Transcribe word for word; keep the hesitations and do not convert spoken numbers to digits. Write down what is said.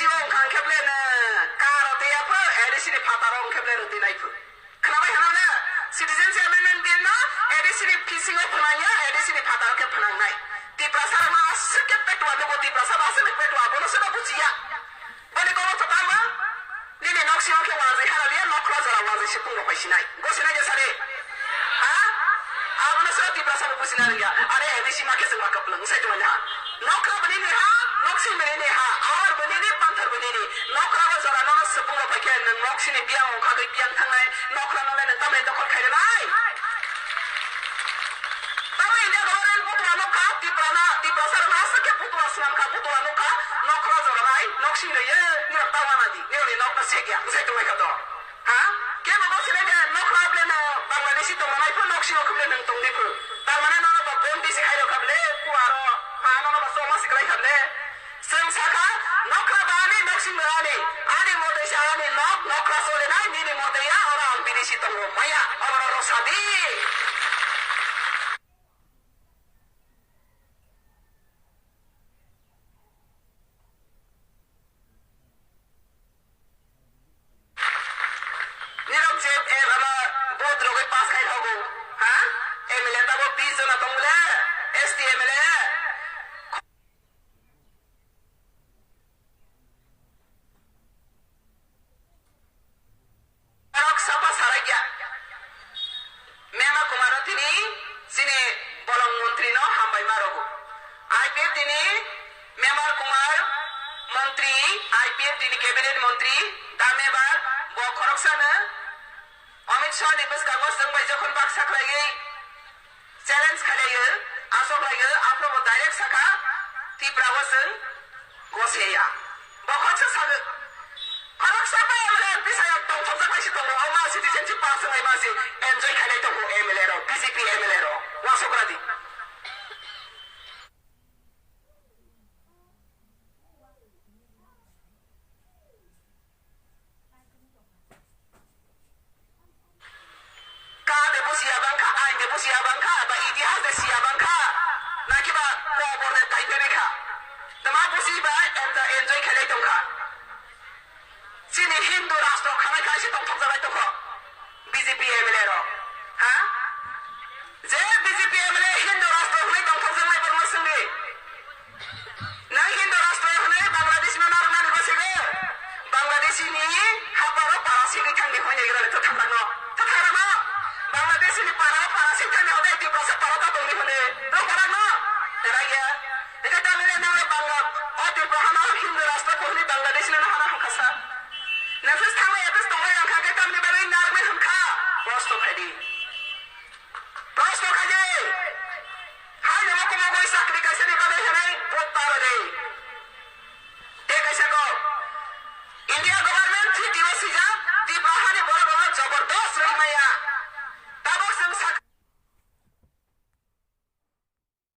Wngkha hwnkhe ble no karo tei yapho A D C ni phataro hwnkhe ble rwtwi naiphu. Khwnabai hwnna le, Citizens Amendment Bill no A D C ni bisingo phwnangya, A D C ni phataro khe phwnangnai. Tiprasa rok no aswk khe petua nugo, Tiprasa bo aswk ni petua, bono sono bujiya. Boni kono to tamo? Nini nok simo khe wanjwi hara liya, nokra jora wanjwi sipung rok bai sinai. Go sinai de sari. Ha? Abono sura Tiprasa bo bujina rwya. Are A D C ma khe chwng ma kwplwng sai tongna. Nokra bini ni ha, noksing bini ni ha, awar bini ni, panthar bini ni. Nokra bo jora nono sipung rok bai khe nwng noksini biyang wngkha gwi biyang thangnai. Nokra no le nwng tamni dokhol khai rwnai. Tamo India government butua nukha, Tiprana, Tiprasa rokno aswk khe butua swnam kha, butua nukha, nokra jora nai, noksing rwye, nirok ta wana di, nirok ni nok no segya, bwsai tongwi kha to. Ha? Kebo bo sile de nokra ble no Bangladeshi tong nai pho, noksing o khe ble nwng tong di pho. Tar mane nono ba bon di se khai rok kha ble, kuaro, ha, nono ba choma se klai kha ble. Chwng sakha, nokra ba ani, noksing ba ani, ani motoi se ani nok, nokra chole nai, nini motoi ya, oro ang bidesi tongo, maya, obono rw sa di. Nirok je, eh, ama vote rogwi pass khai rogo, ha? M L A tabo bis jona tong bole, S T M L A. Norok sapa sarai ya. Mema Kumar no tini chini bolong montri no hambai ma rogo. I P F T ni Member Kumar montri, I P F T ni cabinet montri, da member bo khoroksa no Amit Shah ni bwskango chwng bai jokhon baksa khlaiwi challenge khlaiwi, asok laiwi, aphuru bo direct sakha, Tripura o chwng gose ya. Bo khoroksa sagwi, khoroksa bai M L A M P sayok tongthokjak bai se tongo, o ma citizenship pass wngnai ma se enjoy khainai tongo M L A rok, B J P M L A rok, uansuk radi. Ka de bujiya bangkha, ain de bujiya bangkha, ba itihas de siya bangkha, nakiba kobor de taipebi kha. Tama buji ba em da enjoy khelai tongkha. Chini Hindu rastro kha.